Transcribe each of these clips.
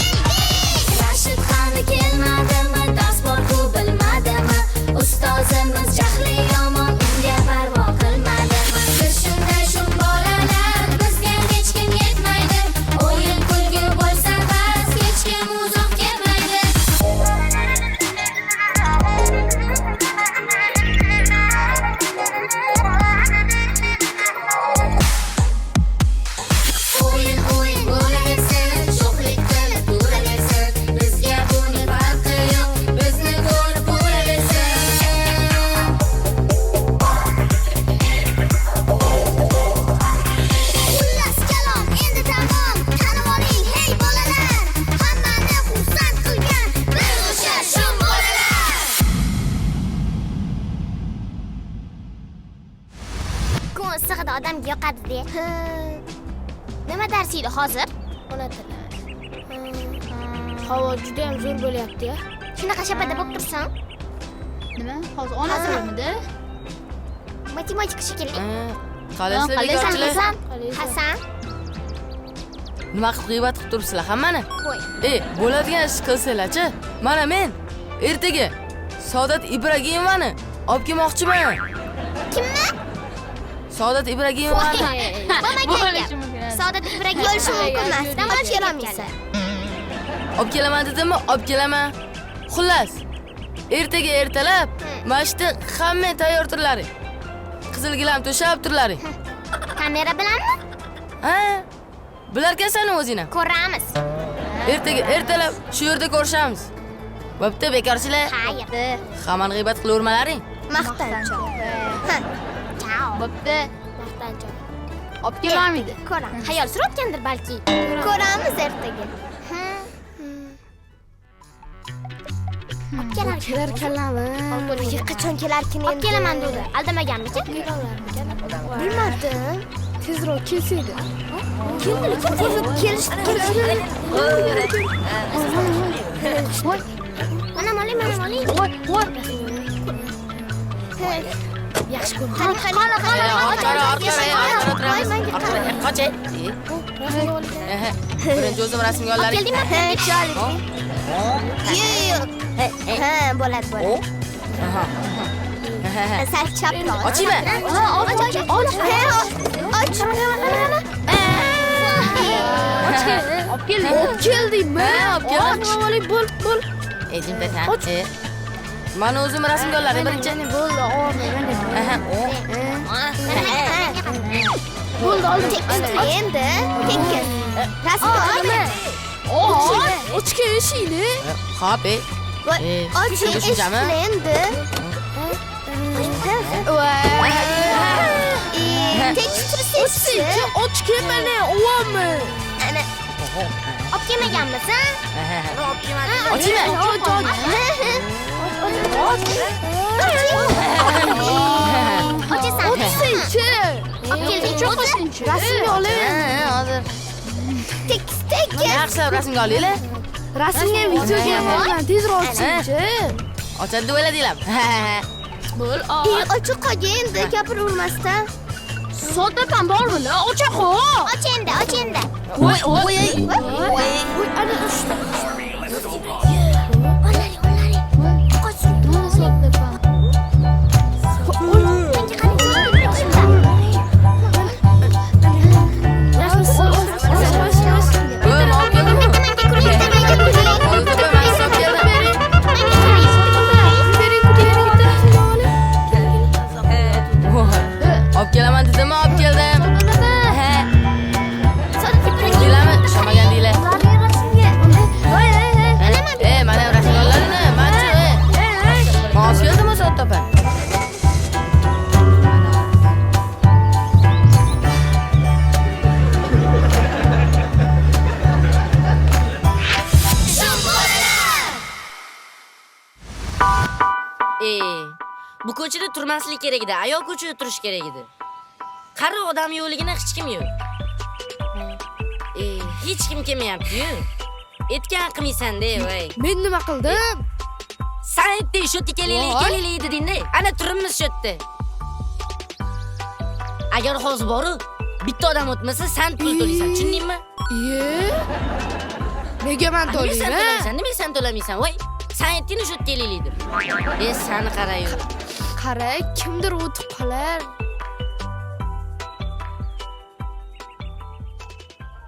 Rashid hali kelmadimi, dars bor-ku bilmadimi? Ustozimiz jahli yomon, unga parvo qilmadimi? Biz shunday shum bolalar, bizga hech kim yetmaydi. O'yin kulgi bo'lsa bas, hech kim uzoq ketmaydi. O'yin o'yin bo'laversin, sho'xlik qilib turaversin. Bizga buning farqi yo'q, bizni ko'rib kulaversin. Xullas kalom endi tamom, tanib oling hey bolalar. Hammani xursand qilgan bir o'sha shum bolalar. Kun issig'ida odamga yoqadi-de. Nima dars edi hozir? Ona tili. Havo juda ham zo'r bo'lyapti-ya. Shunaqa shapada bo'lib tursan. Nima? Hozir ona tilimida? Matematika shekilli. Qalaysizlar, Qalaysan, bekorchilar? Hasan, Hasan, Nima qilib g'iybat qilib turibsizlar hammani? Qo'y. E, bo'ladigan ish qilsanglar-chi. Mana men ertaga Saodat Ibragimovani olib kelmoqchiman. Kimni? Saodat Ibragimovani. Bo'lmagan Bo'lishi gap. mumkin emas. Saodat Ibragimova Bo'lishi mumkin emas. Olib Kelolmaysan. Olib kelaman dedimmi, olib kelaman. Xullas, ertaga ertalab mana shu yerda hamma tayyor turlaring. Qizil gilam to'shab turlaring. Kamera bilanmi? Ha? Bilarkansan o'zing ham. Ko'ramiz. Ertaga ertalab shu yerda ko'rishamiz. Bo'pti, bekorchilar. Xayr. Hammani g'iybat qilavermalaring. Maqtanchoq. Ha, Chao. Bo'pti. maqtanchoq. Olib kelolmaydi. Ko'ramiz. Xayol surayotgandir balki. Ko'ramiz ertaga. Olib kelar. Kelarkanlarmi? Qachon kelarkin endi? Olib kelaman dedi. Aldamaganmikin? Bilmadim. Tezroq kelsaydi. Keldi, kelishdi, kelishdi. Mana oling, mana oling. Voy, voy. Yaxshi ko'rdim. Qani, qani, qani. Orqaga, orqaga, orqaga o'tiramiz. Voy, menga Orqaga, qoch, ey. Birinchi o'zim rasmga Olib olaring. keldingmi? Ha, chiroyli. Yo'q, yo'q. Ha, bo'ladi, bo'ladi. Sal chaproq. Ochaymi? Och, och, och. Ha, och. Olib keldi. Olib keldingmi? Ha, olib keldim. Och, bo'l, bo'l. Ey, jimtasan. E. Mana o'zim rasmga olaring birinchi. Bo'ldi, olma, mana. Aha, o. Bo'ldi, oldim. Tekis endi. Tekis. Rasmga olma. Och. Ochga eshikni. Hop, ey. Voy, E, och shunga shunchami? eshikni endi. Voy. Tekis tursinchi. Ochga mana, ovami. Ana. Olib kelmaganmisan? Ochaymi? Och, och. Ochasan. Ochsinchi. Olib kelding o'zi? Rasmga oling. Ha, hozir. Tekis, tekis. Yaxshilab rasmga olinglar. Rasmga ham videoga ham olaman. Tezroq ochsinchi. Ochadi deb o'yladinglar. Bo'l, Ey, ochiq qolgin endi, gapiravermasdan. Soddapan bormi? Ocha qo'y. Och endi, och endi. Voy, voy. Voy, ana ushta. Olaring, olaring. Qochsin. Soddapan. Menga qarang, Saodat Ibragimova. Bo'm, olib keldim. Menga kuling, menga kuling. Hozir to'pay, man olib keldim. Menga qarang. Voy. Olib kelaman dedimmi, olib keldim. Ha, Saodat Ibragimova. Kelami? Ishonmagandinglar. E, mana ham rasmga olaringni. Manchi, e. Man olib keldimmi Saodat opa? Shum bolalar. E, bu ko'chada turmaslik kerak edi. Ayol ko'chada turish kerak edi. Qari odam yo'qligini hech kim yo'q. E, hech kim kelmayapti-yu. Aytgan qilmaysan-da, voy. Men nima qildim? San aytding, shu yerga kelaylik, kelaylik deding-da. Ana turibmiz shu yerda. Agar hozir boru bitta odam o'tmasa, sen pul to'laysan, tushundingmi? Iye. Nega men Nima sen to'layman? to'lamaysan? Nima sen to'lamaysan? Voy, sen aytding shu yerga kelaylik deb. E, sani qarayu. Qara, kimdir o'tib qolar.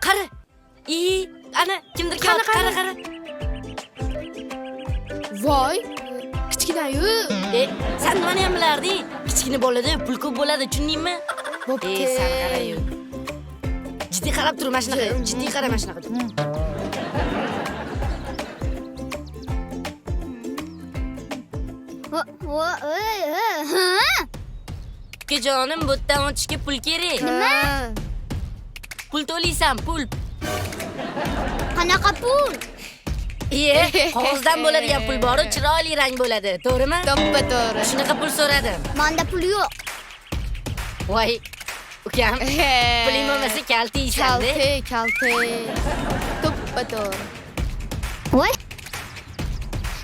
Qara. I, ana kimdir Qani, kelyapti. Qara, qani. qara. Voy, kichkina-yu. E, sen nimani ham bilarding? Kichkina bolada pul ko'p bo'ladi, tushundingmi? Bo'pti. E, sen qarayu. Jiddiy qarab tur, mana shunaqa, jiddiy qara mana shunaqa. Ha? Ukajonim, bu yerdan o'tishga pul kerak. Nima? Pul to'laysan, pul. Qanaqa pul? Iye, qog'ozdan bo'ladigan pul bor-u, chiroyli rang bo'ladi, to'g'rimi? To'ppa to'g'ri. Shunaqa pul so'radim. Menda pul yo'q. Voy, ukam, puling bo'lmasa kalta yeysan-da. Kalta, kalta. To'ppa to'g'ri. Voy.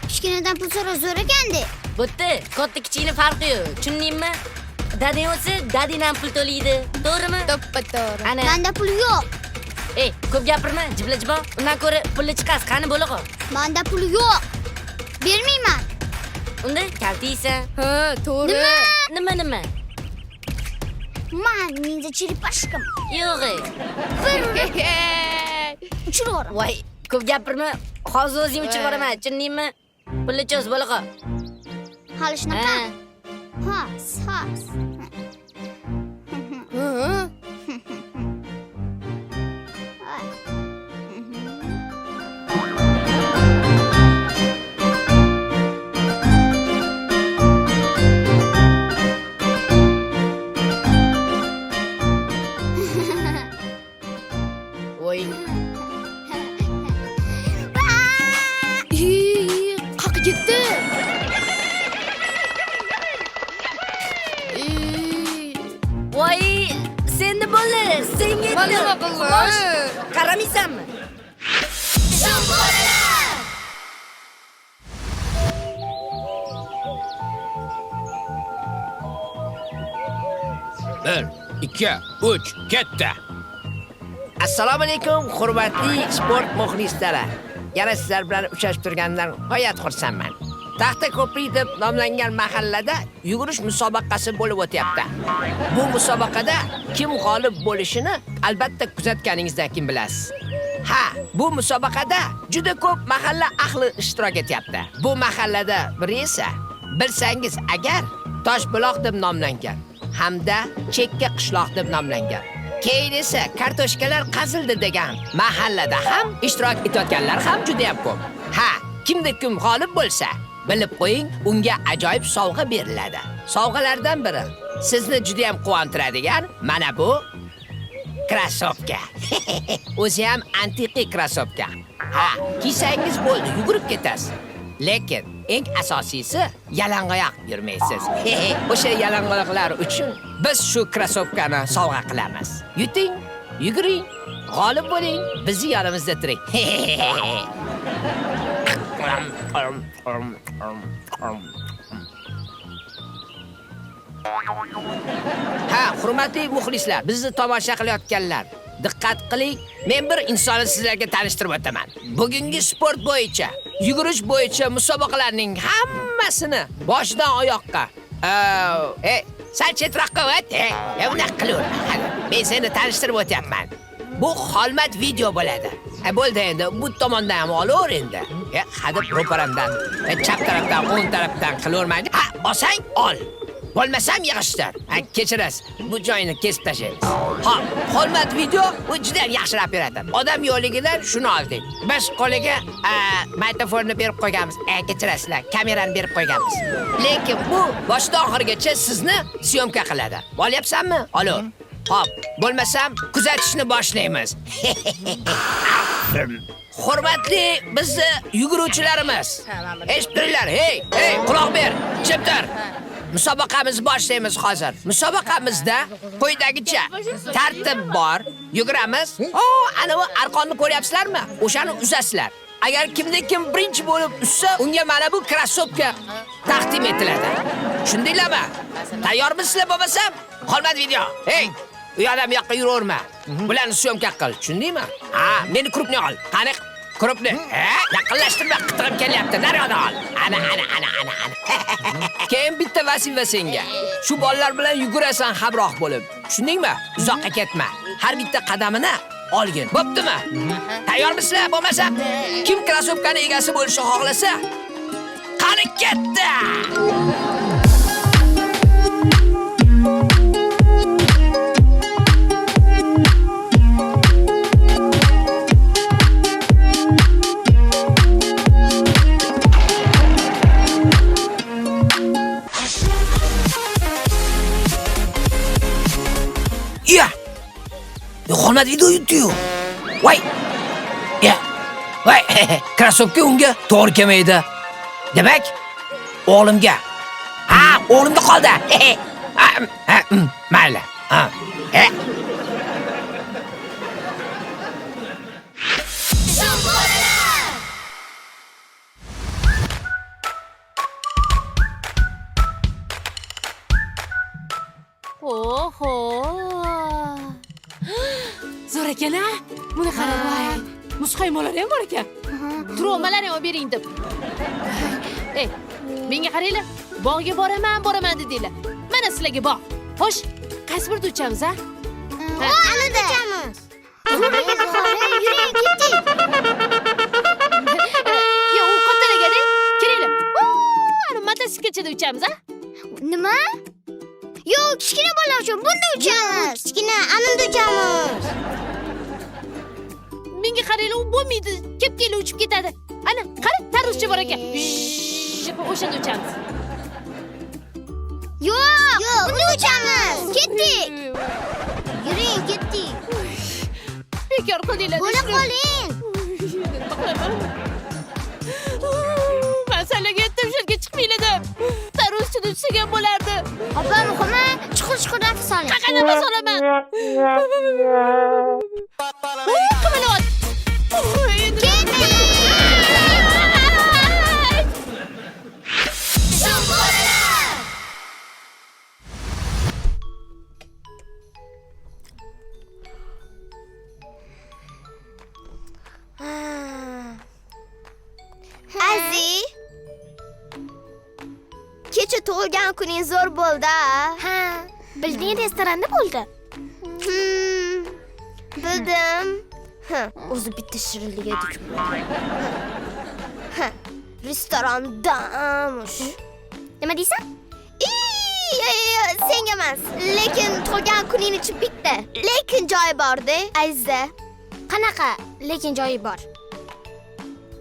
Kichkinadan pul so'rash zo'r ekan-da. Bu yerda katta kichikni farqi yo'q, tushundingmi? Dadang o'tsa, dadang ham pul to'laydi, to'g'rimi? To'ppa to'g'ri. Ana. Menda pul yo'q. Ey, ko'p gapirma, jibla jibon. Undan ko'ra pulni chiqaz, qani bo'la qol. Menda pul yo'q. Bermayman. Unda kalta yeysan. Ha, to'g'ri. Nima nima? Man ninja черепашка man. Yo'q. Ey. Bir urib uchirib yuboraman. Voy, ko'p gapirma. Hozir o'zing uchirib yuboraman, tushundingmi? Pulni cho'z, bo'la qol. Hali shunaqa. Ha. Has, has. Ha. Voy, Iy, qayerga ketdi? Iy. Voy, seni bo'ldi, senga Man aytdim. nima qildim? Xo'sh, qaramaysanmi? Shum bolalar! Bir, ikki, uch, ketdi. Assalomu alaykum, hurmatli sport muxlislari. Yana sizlar bilan uchrashib turganimdan g'oyat xursandman. Taxta ko'prik deb nomlangan mahallada yugurish musobaqasi bo'lib o'tyapti. Bu musobaqada kim g'olib bo'lishini albatta kuzatganingizdan keyin bilasiz. Ha, bu musobaqada juda ko'p mahalla ahli ishtirok etyapti. Bu mahallada biri esa, bilsangiz agar, Toshbuloq deb nomlangan hamda Chekka qishloq deb nomlangan. Keyin esa kartoshkalar qazildi degan mahallada ham ishtirok etayotganlar ham juda ham ko'p. Ha, kimda kim g'olib bo'lsa, bilib qo'ying, unga ajoyib sovg'a beriladi. Sovg'alardan biri sizni juda ham quvontiradigan mana bu krossovka. O'zi ham antiqiy krossovka. Ha, kiysangiz bo'ldi, yugurib ketasiz. Lekin eng asosiysi yalangoyoq yurmaysiz. O'sha yalangoyoqlar uchun biz shu krossovkani sovg'a qilamiz. Yuting, yuguring, g'olib bo'ling, bizni yonimizda turing. Ha, hurmatli muxlislar, bizni tomosha qilayotganlar, diqqat qiling. Men bir insonni sizlarga tanishtirib o'taman. Bugungi sport bo'yicha, yugurish bo'yicha musobaqalarning hammasini boshidan oyoqqa. Sal chetroqqa o't. Bunaqa qilaverma. Hadi, men seni tanishtirib o'tyapman. Bu xolmat video bo'ladi. Bo'ldi endi, bu tomondan ham olaver endi. Hadi ro'paramdan, chap tarafdan, o'ng tarafdan qilaverma. Ha, olsang ol. Bo'lmasam yig'ishtir. Kechirasiz, bu joyini kesib tashlaymiz. Xo'p, xolmat video bu juda ham yaxshi operator. Odam yo'ligidan shuni oldik. Biz qo'liga magnitofonni berib qo'yganmiz. Kechirasizlar, kamerani berib qo'yganmiz. Lekin bu boshdan oxirigacha sizni syomka qiladi. Olyapsanmi? Olaver. Xo'p, bo'lmasam kuzatishni boshlaymiz. Hurmatli bizni yuguruvchilarimiz. Eshitib turinglar, hey, hey, quloq ber, chiptir. Musobaqamizni boshlaymiz hozir. Musobaqamizda quyidagicha tartib bor. Yuguramiz. O, ana bu arqonni ko'ryapsizlarmi? O'shani uzasizlar. Agar kimda kim birinchi bo'lib ussa, unga mana bu krossovka taqdim etiladi. Tushundinglarmi? Tayyormisizlar bo'lmasam? Qolmadi video. Hey, u yoqdan bu yoqqa yuraverma. Bularni syomka qil, tushundingmi? Ha, meni krupni ol. Qani krupni. Yaqinlashtirma, qitig'im kelyapti. Naryoqdan ol. Ana, ana, ana, ana, ana. Keyin bitta vazifa senga. Shu bolalar bilan yugurasan hamroh bo'lib. Tushundingmi? Uzoqqa ketma. Har bitta qadamini olgin. Bo'ptimi? Tayyormisizlar bo'lmasa? Kim krossovkani egasi bo'lishni xohlasa, qani ketdi! Ya! Yo'qolmadi video yutdi-yu. Voy! Ya! Voy! Krossovka unga to'g'ri kelmaydi. Demak, o'g'limga. Ha, o'g'limda qoldi. Ha, mayli. Ha. Oho! Zo'r ekan a? Buni qara, voy. Muzqaymoqlar ham bor ekan. Turmalarni olib bering deb. Ey, menga qaranglar. Bog'ga boraman, boraman dedinglar. Mana sizlarga bog'. Xo'sh, qaysi birda uchamiz a? Anida uchamiz. Yuring, ketdik. Yo, u kattalaga-da. Kelinglar. Ana mototsiklchada uchamiz a? Nima? Yo'q, kichkina bolalar uchun bunda uchamiz. Kichkina, anında uchamiz. Menga qaranglar, u bo'lmaydi. Kelib uchib ketadi. Ana, qara, tarvuzcha bor ekan. O'shanda uchamiz. Yo'q, bunda uchamiz. Ketdik. Yuring, ketdik. Bekor qildinglar. Bo'la qoling. Men sizlarga aytdim, shu yerga chiqmanglar deb. Tarvuzchada uchsak ham bo'lardi. Opa, muhimi chuqur-chuqur nafas oling. Qaqa nafas olaman. Qimalayapti. Azi, kecha tug'ilgan kuning zo'r bo'ldi-a? Ha, bilding restoranda bo'ldi. Bildim. Ha, o'zi bitta shirinlik edi-ku. Ha, restorandamish. Nima deysan? Senga emas, lekin tug'ilgan kuning uchun bitta. Lekin joyi bor-da, Aziza. Qanaqa lekin joyi bor?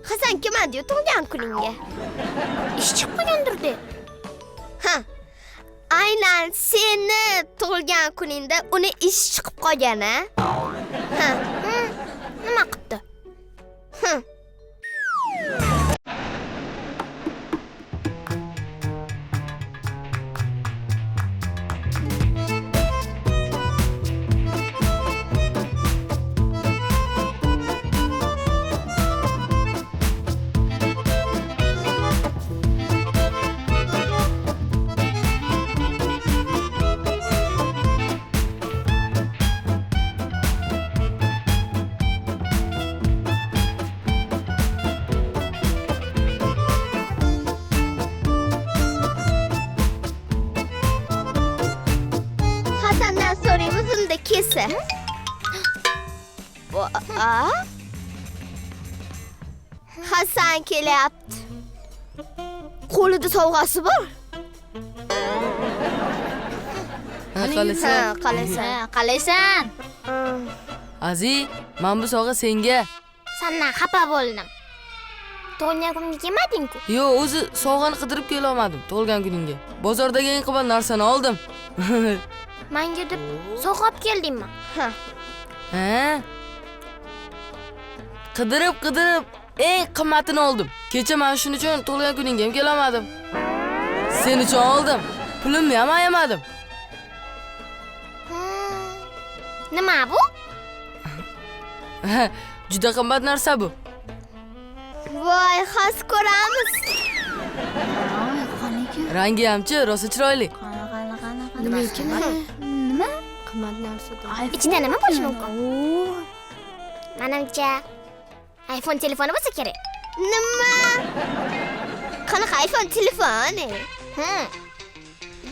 Hasan kelmadi-yu tug'ilgan kuningga. Ish chiqib qolgandir-da. Ha. Aynan seni tug'ilgan kuningda uni ish chiqib qolgan, a? Ha. Nima qildi? Ha. Hasandan so'raymiz unda kelsa. Hasan kelyapti. Qo'lida sovg'asi bor. Qalaysan? Ha, qalaysan. Qalaysan. Azi, men bu sovg'a senga. Sendan xafa bo'ldim. Tug'ilgan kunimga kelmading-ku. Yo'q, o'zi sovg'ani qidirib kela olmadim tug'ilgan kuningga. Bozordagi eng qimmat narsani oldim. Menga deb sovg'a olib keldingmi? Ha. Ha? Qidirib eng qimmatini oldim. Kecha men shuning uchun tug'ilgan kuningga ham kela olmadim. Sen uchun oldim. Pulimni ham ayamadim. Nima bu? Juda qimmat narsa bu. Voy, hozir ko'ramiz. Rangi hamchi rosa chiroyli. Nima ekan? Nima? Qimmat narsa. Ichida nima bo'lishi mumkin? Menimcha iPhone telefoni bo'lsa kerak. Nima? Qanaqa iPhone telefoni?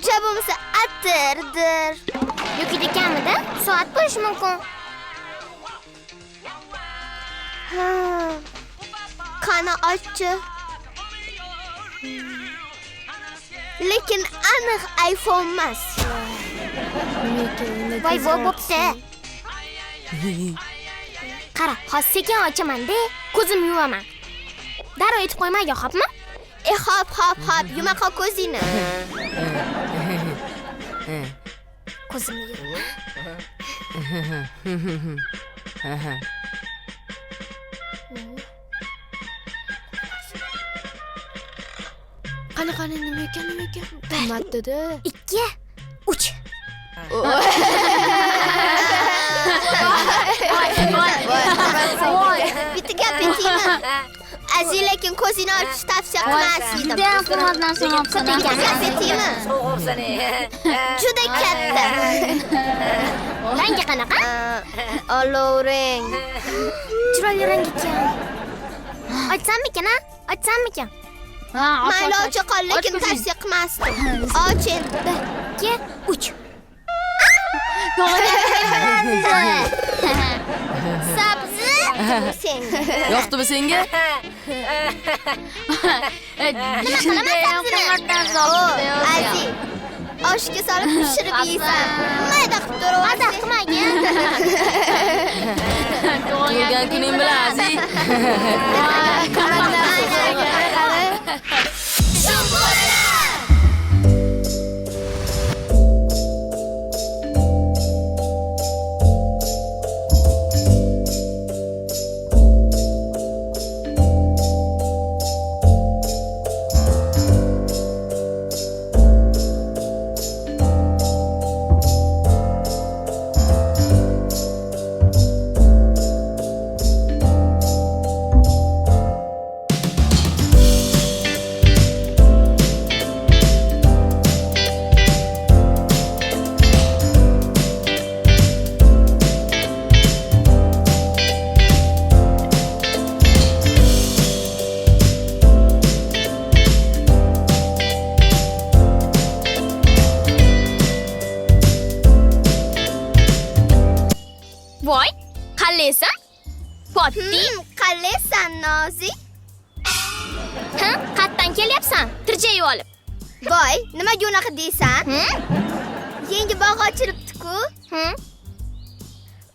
Ja bo'lmasa atirdir. Yoki kamida soat bo'lishi mumkin. Ha. Qani ochchi. Lekin aniq iPhone emas. Voy, bo'pti. Qara, hozir sekin ochaman-da, ko'zimni yuvaman. Darrov aytib qo'ymagin, xo'pmi? Hop, hop, hop, yuma qol ko'zingni. Ko'zimni yuvaman. Qani, qani, nima ekan, nima ekan? Qimmat dedi. 2, 3. Bitta gap aytaymi? Aziz, lekin ko'zingni ochish tavsiya qilmas edim. Juda ham qimmat narsani olibsan. Gap aytaymi? So'g'ibsan. Juda katta. Rangi qanaqa? Olov rang. Chiroyli rang ekan. Ochsammikan, a? Ochsammikan? Ha, Mayli, ocha qol, lekin tavsiya qilmasdim. Och endi. 1, 2, 3. Sabzi senga. Yoqdimi senga? Nima qilaman sabzini? Aziz, oshga solib pishirib yeysan. Mayda qilib to'g'ri. Maza qilmagin. Tug'ilgan kuning bilan, Aziz. Voy, qalaysan? Potti, qalaysan Nozi? Ha, qayerdan kelyapsan? Tirjayib olib. Voy, nimaga unaqa deysan? Yangi bog' ochilibdi-ku.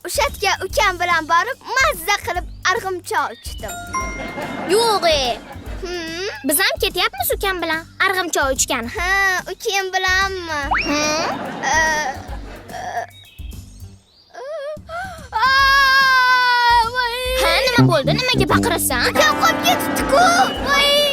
O'shatga ukam bilan borib, mazza qilib arg'imchoq uchdim. Yo'q-e. Biz ham ketyapmiz ukam bilan arg'imchoq uchgan. Ha, ukam bilanmi? Ha, nima bo'ldi? Nimaga baqirasan? Ukam qolib ketibdi-ku. Voy!